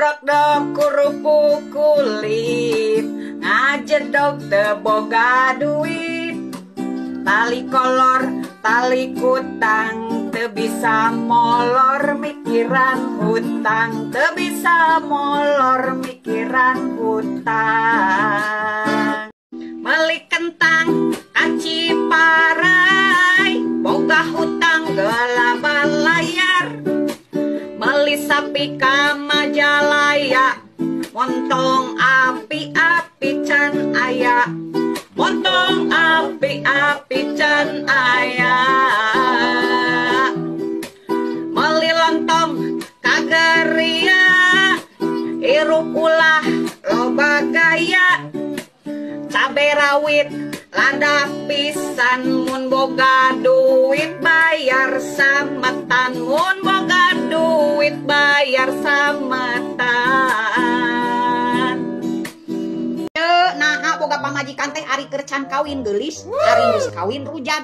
Dorok-dok kerupuk kulit, ngajedog teu boga duit. Tali kolor, tali kutang, teu bisa molor mikiran hutang, teu bisa molor mikiran hutang. Meuli kentang ka Ciparai, boga hutang gelaba layar. Meuli sapi ka Majalaya, montong api-api can aya, montong api-api can aya. Meuli lontong ka Geria, hirup ulah loba gaya. Cabe rawit lada pisan, mun boga duit bayar sametan, mun boga duit bayar sametan. Naha boga pamajikan teh ari keur can kawin geulis, ari geus kawin rujat.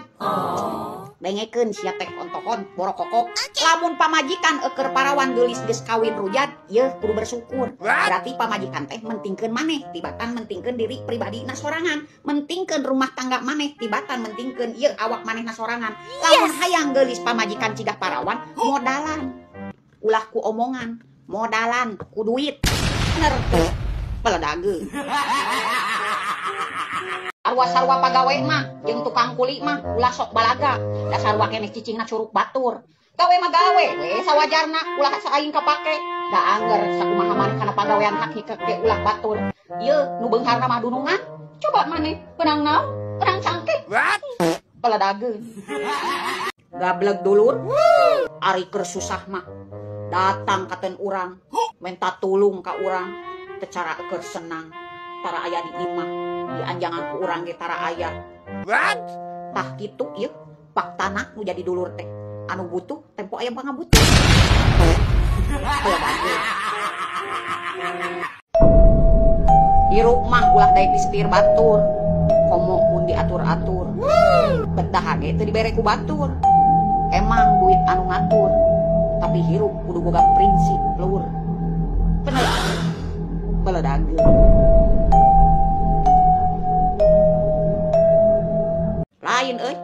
Dengekeun sia teh ontohon borokokok. Lamun pamajikan eueur parawan geulis geus kawin rujat, yeuh kudu bersyukur. Berarti pamajikan teh mentingkeun maneh tibatan mentingkeun diri pribadina sorangan, mentingkeun rumah tangga maneh tibatan mentingkeun ieu awak manehna sorangan. Lamun hayang geulis pamajikan cigah parawan, modalan. Ulah ku omongan, modalan ku duit. Bener teh. Peledageun. Sarua-sarua pagawe mah jeung tukang kuli mah ulah sok balaga, da sarua keneh cicingna curug batur. Gawe mah gawe we sawajarna, ulah saaing kapake. Da angger sakumaha maneh kana pagawean hak hikek ge ulah batur. Ieu nu beungharna mah dunungan, coba maneh beunang naon? Beunang cangkeh. Peledageun. Gableg dulur, ari keur susah mah datang katen urang, menta tulung ka urang, teu cara keur senang. Tara aya di imah, di anjangan ku urang ge tara aya. Tah kitu ieu faktana nu jadi dulur teh. Anu butuh tempo aya pangabutuh. Hirup mah ulah daek disetir batur, komo mun diatur-atur. Betah ge teu dibere ku batur. Emang duit anu ngatur, tapi hirup kudu boga prinsip lur. Bener. Peledageun. Lain euy,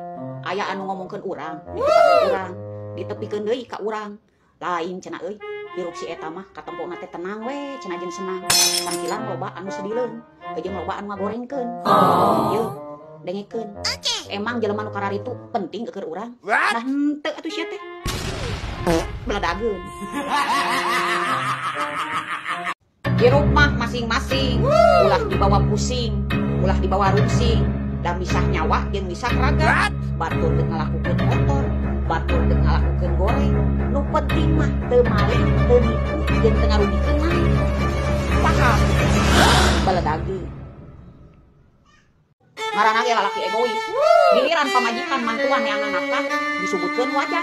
aya anu ngomongkeun urang, ditukarkeun urang, ditepikeun deui ka urang. Lain cenah euy, hirup si eta mah katempona teh tenang we, cenah jeung senang. Sangkilan loba anu sedileun, jeung loba anu ngagorengkeun. Yeuh, dengekeun. Emang jelema nu kararitu penting keur urang? Nah henteu atuh sia teh. Beledageun. Hirup mah masing-masing, ulah dibawa pusing, ulah dibawa rungsing. Da misah nyawa jeung misah raga. Batur teu ngalakukeun kotor, batur teu ngalakukeun goreng. Nu penting mah teu maling, teu nipu, jeung teu ngarugikeun maneh. Paham? Beledageun. Ngaranna ge lalaki egois. Giliran pamajikan mantuan yang nafkah disebutkeun wajar.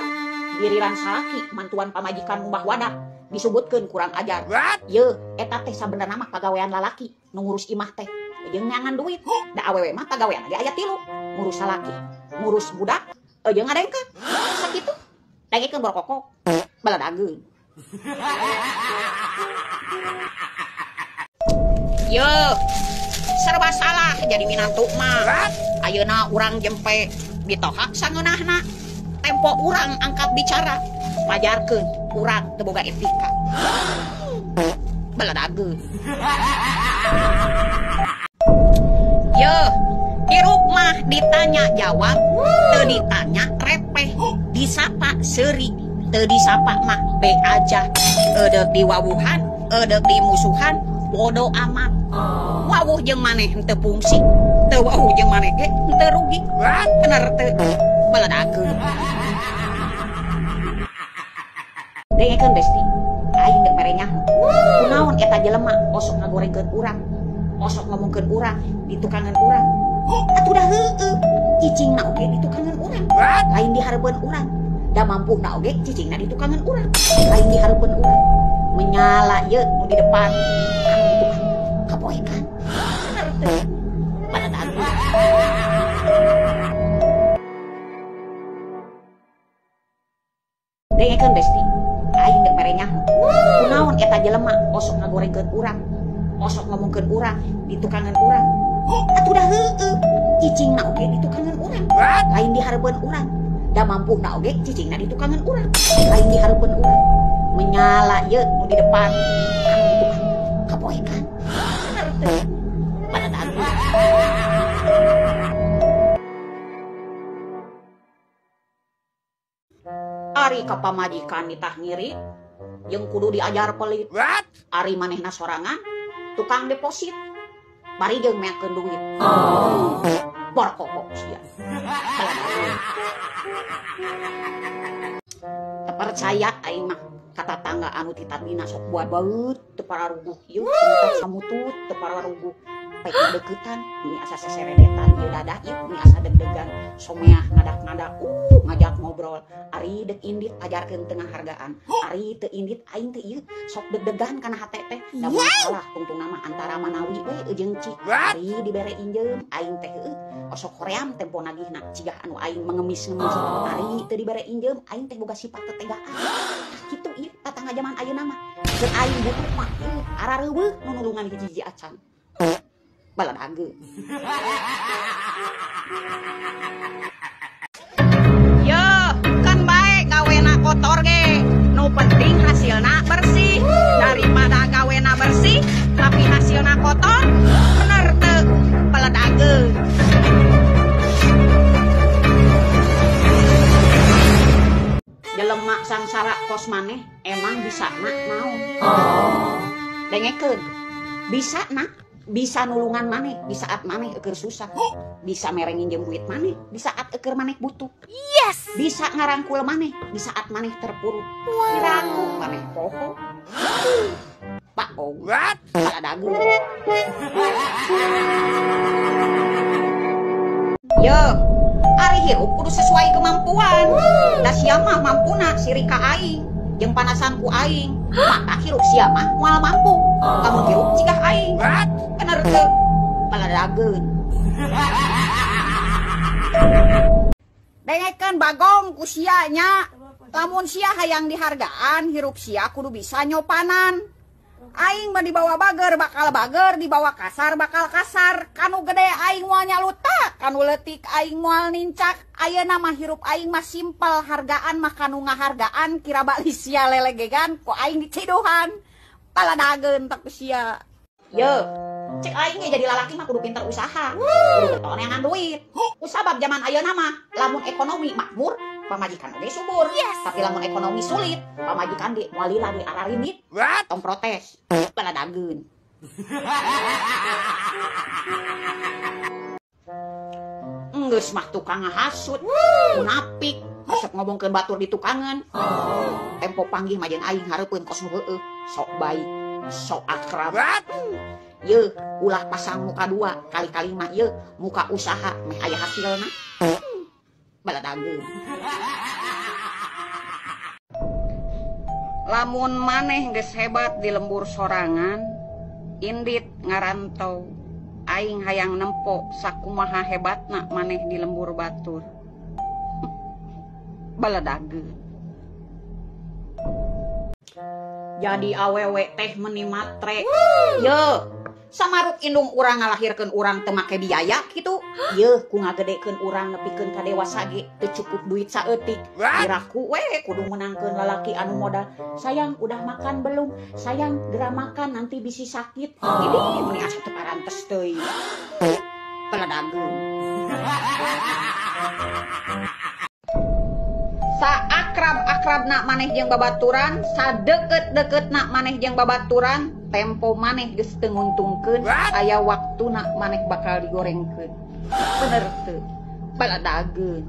Giliran salaki mantuan pamajikan ngumbah wadah disebutkeun kurang ajar. Yeuh, eta teh sabenerna mah pagawean lalaki nu ngurus imah teh jeung neangan duit. Da awewe mah pagawean ge aya tilu, ngurus salaki, ngurus budak, jeung ngadengkeun. Sakitu. Dengekeun borokokok. Beledageun. Yeuh, serba salah jadi minantu mah. Ayeuna urang jempe ditohak sangeunahna. Tempo urang angkat bicara, pajarkeun urang teu boga etika. Beledageun. Yeuh, hirup mah ditanya jawab, teu ditanya repeh, disapa seuri, teu disapa mah be aja. Eudeuh diwawuhan, eudeuh dimusuhan, bodo amat. Wawuh jeung maneh henteu fungsi, teu wawuh jeung maneh ge henteu rugi. Bener teu? Beledageun. Dengekeun besti, aing deuk mere nyaho. Kunaon eta jelema osok ngagorengkeun urang, osok ngomongkeun urang, ditukangan urang. Atuh da heueuh, cicingna oge ditukangan urang, lain dihareupeun urang. Da mampuhna oge cicingna ditukangan urang, lain dihareupeun urang. Menyala ieu nu di depan, anu ditukang kapoekan. Bener teu? Beledageun. Dengekeun besti, aing deuk mere nyaho. Kunaon Lamun eta jelema osok ngagorengkeun urang, osok ngomongkeun urang, ditukangan urang. Atuh dah heueuh, cicingna oge ditukangan urang. Lain dihareupeun urang. Da mampuhna oge cicingna ditukangan urang. Lain dihareupeun urang. Menyala ieu nu di depan anu ditukang kapoekan. Bener teu? Baladageun. Ari ka pamajikan ditah ngirit jeung kudu diajar pelit. Ari manehna sorangan tukang deposit bari jeung meakeun duit. Borkokok sia. Teu percaya aing mah ka tatangga anu ti tadina sok buat baeut teu pararuguh ieu samutut teu pararuguh. Pek deukeutan meni asa seseredetan ieu dadah ieu meni asa deg-degan someah ngadak-ngadak ngajak ngobrol. Ari deuk indit ajarkeun teu ngahargaan. Ari teu indit aing teh ieu sok deg-degan kana hate teh. Da moal salah tungtungna mah antara manawi we jeung cik. Ari dibere injeum aing teh heueuh osok hoream tempo nagihna cigah anu aing mengemis-ngemis. Ari teu dibere injeum aing teh boga sifat tetegaan. Tah kitu ieu tatangga jaman ayeuna mah. Keur aing butuh mah ieu arareuweuh nu nulungan hiji-hiji acan. Baladageun. Yo, kan bae gawena kotor ge. Nu penting hasilna bersih. Daripada gawena bersih tapi hasilna kotor, bener teu? Baladageun. Jelema sangsara kos maneh emang bisa nak naon? Dengekeun. Bisa nak, bisa nulungan maneh di saat maneh eukeur susah. Bisa mere nginjem duit maneh di saat eukeur maneh butuh. Yes. Bisa ngarangkul maneh di saat maneh terpuruk. Kiraku maneh poho. Pak Ong. Baladageun. Yo, ari hirup kudu sesuai kemampuan. Da sia mah mampuna sirik ka aing jeung panasan ku aing. Maka hirup sia mah moal mampu. Kamu hirup cigah aing. Bener teu? Baladageun. Dengekeun bagong ku sia nya. Lamun sia hayang dihargaan, hirup sia kudu bisa nyopanan. Aing mah dibawa bager bakal bager, dibawa kasar bakal kasar. Kanu gede aing moal nyaluta, kanu leutik aing moal nincak. Ayeuna mah hirup aing mah simpel, hargaan mah kanu ngahargaan, kira bali sia lelegegan ku aing diciduhan. Baladageun tak ku sia. Yo, cek aing ge jadi lalaki mah kudu pinter usaha. Kudu beton neangan duit. Kusabab jaman ayeuna mah lamun ekonomi makmur, pamajikan oge subur. Yes. Tapi lamun ekonomi sulit, pamajikan ge moal lila ge ararinit. Tong protes. Baladageun. Enggeus mah tukang ngahasut, munafik, resep ngomongkeun batur di tukangan. Tempo panggih mah jeung aing hareupeun kos nu heueuh, sok baik, sok akrab. Yeuh, ulah pasang muka dua, kali-kali mah yeuh muka usaha meh aya hasilna. Baladageun. Lamun maneh geus hebat di lembur sorangan, indit ngarantau, aing hayang nempo sakumaha hebatna maneh di lembur batur. Baladageun. Jadi awewe teh meni matre. Yeuh, samaruk indung urang ngalahirkeun urang teu make biaya kitu. Yeuh, ku ngagedekeun urang nepikeun ka dewasa ge teu cukup duit saeutik. Diraku we kudu menangkeun lalaki anu modal. Sayang udah makan belum? Sayang gera makan nanti bisi sakit. Ini meni asa teu parantes teuing. Baladageun. Saakrab-akrabna maneh jeung babaturan, sadeukeut-deukeutna maneh jeung babaturan, tempo maneh geus teu nguntungkeun, aya waktuna maneh bakal digorengkeun. Bener teu? Baladageun.